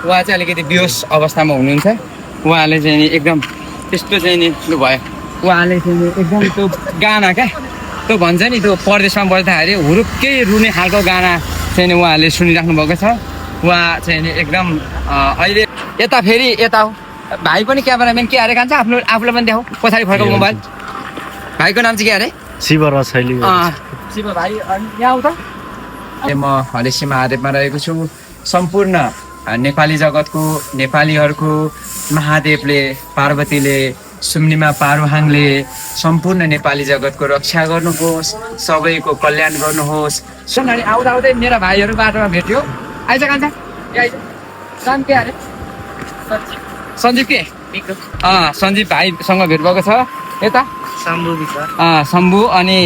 उहाँ चाहिँ अलिकति बेहोस अवस्थामा हुनुहुन्छ। उहाँले चाहिँ नि एकदम त्यस्तो चाहिँ नि लु भयो, उहाँले चाहिँ नि एकदम त्यो गाना क्या त्यो भन्छ नि त्यो परदेशमा बस्दाखेरि हुरुक्कै रुने खालको गाना चाहिँ नि उहाँले सुनिराख्नु भएको छ। उहाँ चाहिँ नि एकदम अहिले यता फेरि यता हो भाइ पनि क्यामेराम्यान के अरे खान्छ आफ्नो आफूलाई पनि देखाऊ पछाडि फर्काउ मोबाइल। भाइको नाम चाहिँ के अरे? शिव रसाइली। शिव भाइ यहाँ आऊ त। म हलेसी महादेवमा रहेको छु। सम्पूर्ण नेपाली जगतको नेपालीहरूको महादेवले पार्वतीले सुम्निमा पारुहाङले सम्पूर्ण नेपाली जगतको रक्षा गर्नुहोस्, सबैको कल्याण गर्नुहोस्। सुनानी आउँदा आउँदै मेरा भाइहरू बाटोमा भेट्यो। आइज कान्छ नाम के अरे? सञ्जीव के? सञ्जीव भाइसँग भेट भएको छ। यता शम्भु। अनि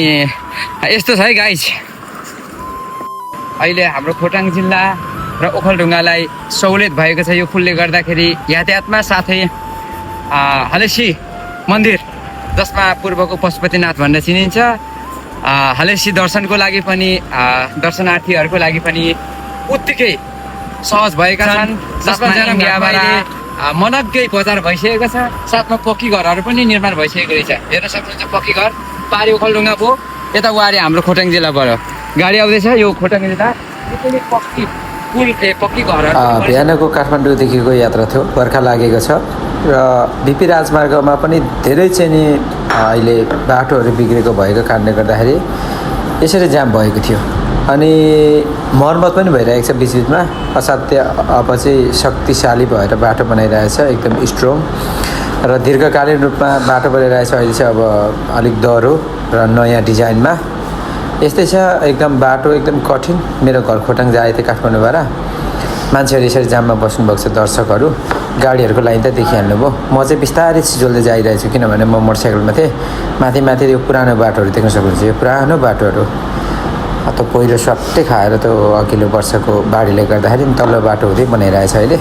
यस्तो छ है गाइज, अहिले हाम्रो खोटाङ जिल्ला र ओखलढुङ्गालाई सहुलियत भएको छ यो पुलले गर्दाखेरि यातायातमा। साथै हलेसी मन्दिर जसमा पूर्वको पशुपतिनाथ भनेर चिनिन्छ, हलेसी दर्शनको लागि पनि दर्शनार्थीहरूको लागि पनि उत्तिकै सहज भएका छन्। मनग्गै बजार भइसकेको छ। साथमा पक्की घरहरू पनि निर्माण भइसकेको रहेछ। हेर्न सक्नुहुन्छ पक्की घर पारी ओखलढुङ्गा पो यता वारी हाम्रो खोटाङ जिल्लाबाट गाडी आउँदैछ। यो खोटाङ जिल्ला पक्की घरहरू। बिहानको काठमाडौँदेखिको यात्रा थियो, बर्खा लागेको छ र बिपी राजमार्गमा पनि धेरै चाहिँ नि अहिले बाटोहरू बिग्रेको भएको कारणले गर्दाखेरि यसरी जाम भएको थियो। अनि मर्मत पनि भइरहेको छ बिचबिचमा। असाध्य अब चाहिँ शक्तिशाली भएर बाटो बनाइरहेछ, एकदम स्ट्रङ र दीर्घकालीन रूपमा बाटो बनाइरहेछ। अहिले चाहिँ अब अलिक दह्रो र नयाँ डिजाइनमा यस्तै छ। एकदम बाटो एकदम कठिन। मेरो घर खोटाङ जाए थियो काठमाडौँबाट। मान्छेहरू यसरी जाममा बस्नुभएको छ, दर्शकहरू। गाडीहरूको लाइन त देखिहाल्नु भयो। म चाहिँ बिस्तारै छिजोल्दै जाइरहेको छु किनभने म मोटरसाइकलमा थिएँ। माथि यो पुरानो बाटोहरू देख्न सक्नुहुन्छ। यो पुरानो बाटोहरू त पहिरो स्वाट्टै खाएर त अघिल्लो वर्षको बाढीले गर्दाखेरि तल्लो बाटो हुँदै बनाइरहेछ। अहिले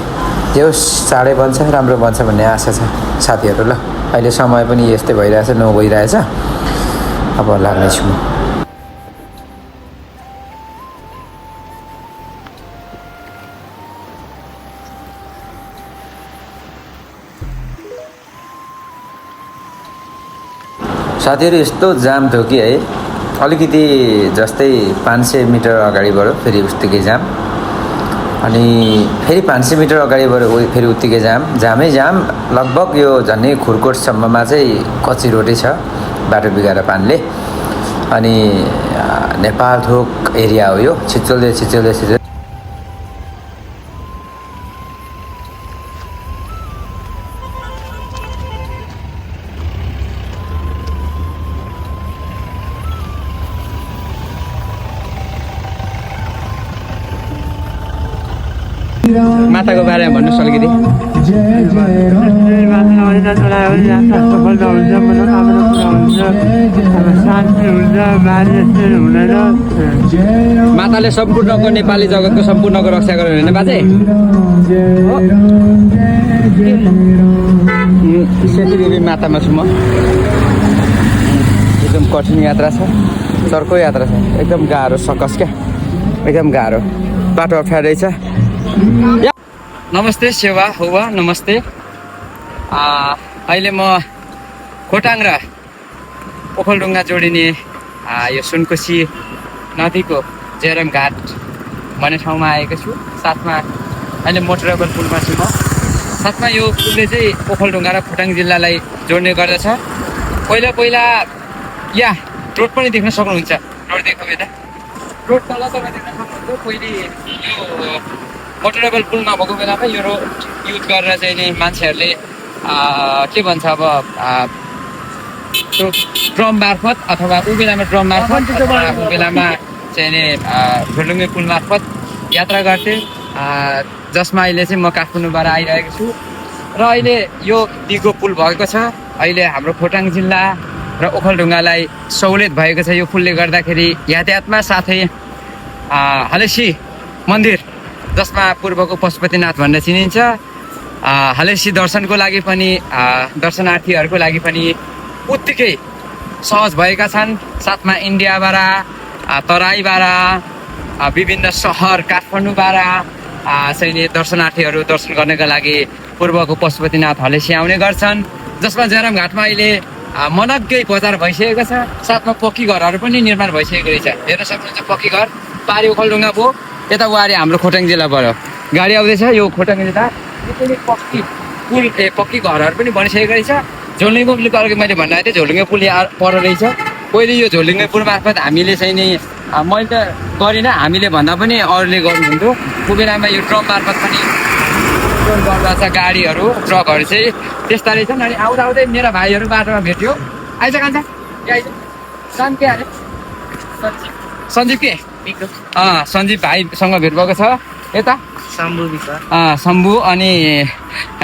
यो चाँडै बन्छ, राम्रो बन्छ भन्ने आशा छ साथीहरू। ल अहिले समय पनि यस्तै भइरहेछ, गइरहेछ। अब लाग्नेछु म। साथीहरू यस्तो जाम थियो कि है, अलिकति जस्तै 500 मिटर अगाडिबाट फेरि उत्तिकै जाम, अनि फेरि 500 मिटर अगाडिबाट फेरि उत्तिकै जामै जाम। लगभग यो झन्डै खुरकोटसम्ममा चाहिँ कच्ची रोडै छ बाटो बिगाएर पानले। अनि नेपाल थोक एरिया हो यो। छिचोल्दै माताको बारेमा भन्नुहोस् अलिकति। माताले सम्पूर्णको नेपाली जगतको सम्पूर्णको रक्षा गर्नु होइन बाजे? सेती मातामा छु म। एकदम कठिन यात्रा छ, चर्को यात्रा छ, एकदम गाह्रो सकस क्या, एकदम गाह्रो बाटो अप्ठ्यारै छ। नमस्ते सेवा हुवा नमस्ते। अहिले म खोटाङ र ओखलढुङ्गा जोडिने यो सुनकोशी नदीको जेरम घाट भन्ने ठाउँमा आएको छु। साथमा अहिले मोटरेबल पुलमा छु म। साथमा यो पुलले चाहिँ ओखलढुङ्गा र खोटाङ जिल्लालाई जोड्ने गर्दछ। पहिला यहाँ रोड पनि देख्न सक्नुहुन्छ। रोड देख्नु यता रोड तल तपाईँ देख्न सक्नुहुन्छ। पहिले यो मोटरेबल पुल नभएको बेलामा यो रोड युज गरेर चाहिँ नि मान्छेहरूले के भन्छ अब त्यो ड्रम मार्फत अथवा ऊ बेलामा ड्रम मार्फत ऊ बेलामा चाहिँ नि भुलुङ्गे पुल मार्फत यात्रा गर्थे। जसमा अहिले चाहिँ म काठमाडौँबाट आइरहेको छु र अहिले यो दिगो पुल भएको छ। अहिले हाम्रो खोटाङ जिल्ला र ओखलढुङ्गालाई सहुलियत भएको छ यो पुलले गर्दाखेरि यातायातमा। साथै हलेसी मन्दिर जसमा पूर्वको पशुपतिनाथ भनेर चिनिन्छ, हलेसी दर्शनको लागि पनि दर्शनार्थीहरूको लागि पनि उत्तिकै सहज भएका छन्। साथमा इन्डियाबाट, तराईबाट, विभिन्न सहर काठमाडौँबाट चाहिँ नि दर्शनार्थीहरू दर्शन गर्नका लागि पूर्वको पशुपतिनाथ हलेसी आउने गर्छन्, जसमा जयराम घाटमा अहिले मनग्गै बजार भइसकेको छ। साथमा पक्की घरहरू पनि निर्माण भइसकेको रहेछ। हेर्न सक्नुहुन्छ पक्की घर पारी ओखलढुङ्गा भयो, यता वारी हाम्रो खोटाङ जिल्लाबाट गाडी आउँदैछ। यो खोटाङ जिल्ला पक्की पुल पक्की घरहरू पनि बनिसकेको रहेछ। झोलुङ्गे पुलको अघि मैले भन्नु थिएँ, झोलुङ्गे पुल पर रहेछ। पहिले यो झोलुङ्गे पुल मार्फत हामीले चाहिँ नि मैले त गरिनँ, हामीले भन्दा पनि अरूले गर्नुहुन्थ्यो। कुबेरामा यो ट्रक मार्फत पनि गर्दा छ गाडीहरू ट्रकहरू चाहिँ त्यस्ता रहेछन्। अनि आउँदा आउँदै मेरा भाइहरू बाटोमा भेट्यो। आइज कान्छ नाम के अरे सञ्जीव के सञ्जीव भाइसँग भेट भएको छ। यता शम्भु। अनि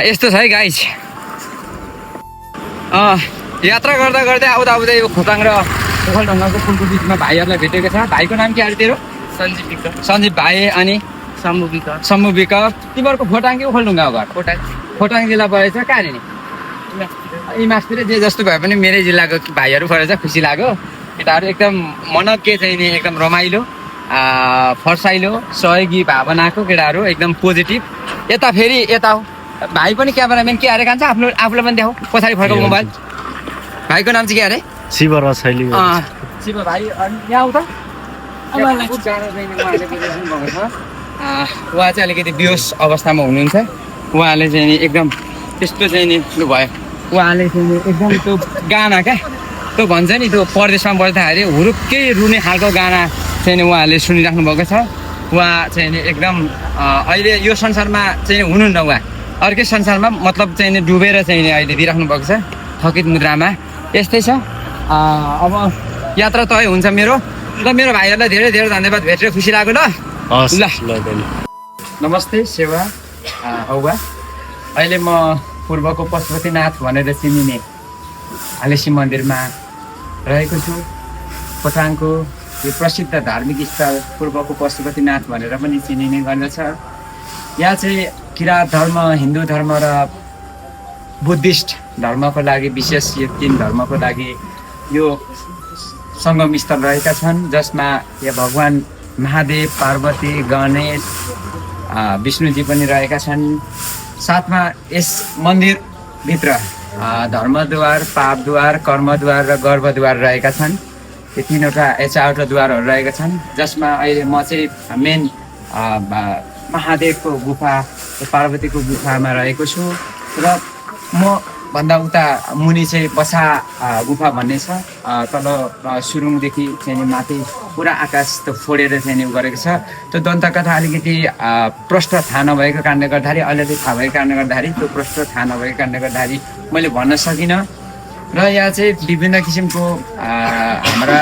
यस्तो छ है गाइज, यात्रा गर्दा गर्दै आउँदा आउँदै यो खोटाङ र ओखलढुङ्गाको पुलको बिचमा भाइहरूलाई भेटेको छ। भाइको नाम के अरे तेरो? सञ्जीव भाइ। अनि शम्भु विक। तिमीहरूको खोटाङ कि ओखलढुङ्गा हो घर? खोटाङ जिल्ला परेछ। कहाँ नि इमासतिर जे जस्तो भए पनि मेरै जिल्लाको भाइहरू परेछ। खुसी लाग्यो। केटाहरू एकदम मनग्गे चाहिँ नि एकदम रमाइलो फर्साइलो सहयोगी भावनाको केटाहरू एकदम पोजिटिभ। यता फेरि यता हो भाइ पनि क्यामेराम्यान के अरे कान्छ आफूलाई पनि देखाऊ पछाडि फर्काउ मोबाइल। भाइको नाम चाहिँ के अरे? शिव रसाइली। शिव भाइ। अनि यहाँ आऊ त। उहाँ चाहिँ अलिकति बेहोस अवस्थामा हुनुहुन्छ। उहाँले चाहिँ नि एकदम त्यस्तो चाहिँ नि भयो। उहाँले चाहिँ नि एकदम त्यो गाना क्या त्यो भन्छ नि त्यो परदेशमा बस्दाखेरि हुरुक्कै रुने खालको गाना चाहिँ नि उहाँहरूले सुनिराख्नु भएको छ। उहाँ चाहिँ नि एकदम अहिले यो संसारमा चाहिँ हुनुहुन्न, उहाँ अर्कै संसारमा मतलब चाहिँ नि डुबेर चाहिँ नि अहिले दिइराख्नु भएको छ थकित मुद्रामा। यस्तै छ। अब यात्रा तय हुन्छ मेरो। ल मेरो भाइहरूलाई धेरै धेरै धन्यवाद, भेटेर खुसी लाग्यो। ल नमस्ते सेवा औवा। अहिले म पूर्वको पशुपतिनाथ भनेर चिनिने हलेसी मन्दिरमा रहेको छु। खोटाङको यो प्रसिद्ध धार्मिक स्थल पूर्वको पशुपतिनाथ भनेर पनि चिनिने गर्दछ। यहाँ चाहिँ किराँत धर्म, हिन्दू धर्म र बुद्धिस्ट धर्मको लागि विशेष यो तीन धर्मको लागि यो सङ्गम स्थल रहेका छन्, जसमा यहाँ भगवान् महादेव, पार्वती, गणेश, विष्णुजी पनि रहेका छन्। साथमा यस मन्दिरभित्र धर्मद्वार, पापद्वार, कर्मद्वार र गर्भद्वार रहेका छन्। यो तिनवटा चारवटा द्वारहरू रहेका छन्, जसमा अहिले म चाहिँ मेन महादेवको गुफा, पार्वतीको गुफामा रहेको छु। र म भन्दा उता मुनि चाहिँ बसा गुफा भन्ने छ। तल सुरुङदेखि चाहिँ नि माथि पुरा आकाश त्यो फोडेर चाहिँ नि गरेको छ। त्यो दन्तकथा अलिकति प्रष्ट थाहा नभएको कारणले गर्दाखेरि, अलिअलि थाहा भएको कारणले गर्दाखेरि, त्यो प्रष्ट थाहा नभएको कारणले गर्दाखेरि मैले भन्न सकिनँ। र यहाँ चाहिँ विभिन्न किसिमको हाम्रा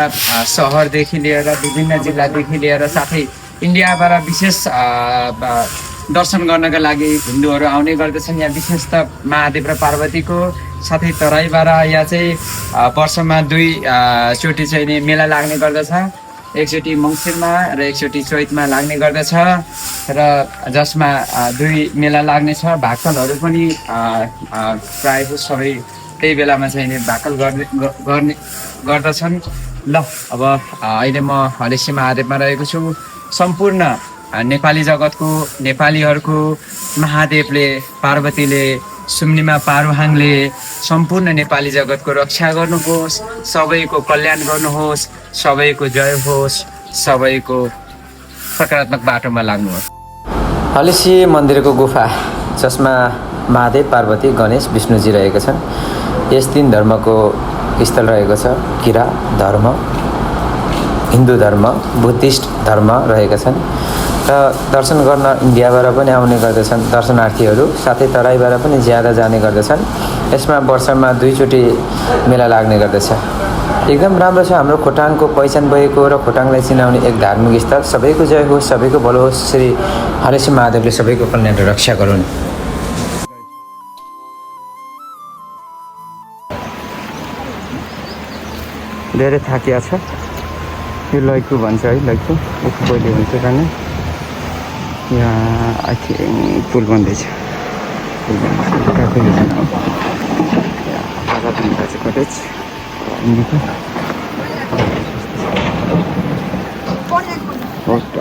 सहरदेखि लिएर विभिन्न जिल्लादेखि लिएर साथै इन्डियाबाट विशेष दर्शन गर्नका लागि हिन्दूहरू आउने गर्दछन्। यहाँ विशेष त महादेव र पार्वतीको, साथै तराईबाट यहाँ चाहिँ वर्षमा दुई चोटि चाहिँ नि मेला लाग्ने गर्दछ। एकचोटि मङ्सिरमा र एकचोटि चैतमा लाग्ने गर्दछ। र जसमा दुई मेला लाग्ने छ। भाकलहरू पनि प्रायः सबै त्यही बेलामा चाहिँ नि भाकल गर्ने गर्दछन्। ल अब अहिले म हलेसी महादेवमा रहेको छु। सम्पूर्ण नेपाली जगतको, नेपालीहरूको महादेवले, पार्वतीले, सुम्निमा पारुहाङले सम्पूर्ण नेपाली जगतको रक्षा गर्नुहोस्, सबैको कल्याण गर्नुहोस्, सबैको जय होस्, सबैको सकारात्मक बाटोमा लाग्नुहोस्। हलेसी मन्दिरको गुफा, जसमा महादेव, पार्वती, गणेश, विष्णुजी रहेका छन्। यस तीन धर्मको स्थल रहेको छ। किराँत धर्म, हिन्दू धर्म, बुद्धिस्ट धर्म रहेका छन्। र दर्शन गर्न इन्डियाबाट पनि आउने गर्दछन् दर्शनार्थीहरू, साथै तराईबाट पनि ज्यादा जाने गर्दछन्। यसमा वर्षमा दुईचोटि मेला लाग्ने गर्दछ। एकदम राम्रो छ। हाम्रो खोटाङको पहिचान भएको र खोटाङलाई चिनाउने एक धार्मिक स्थल। सबैको जय होस्, सबैको भलो होस्। श्री हलेसी महादेवले सबैको कल्याण र रक्षा गरून्। धेरै थाकिया छ। यो लैकु भन्छ है, लैकु उखु पहिले हुन्छ कारण यहाँ आई थिङ्क पुल बन्दैछ। Cottage first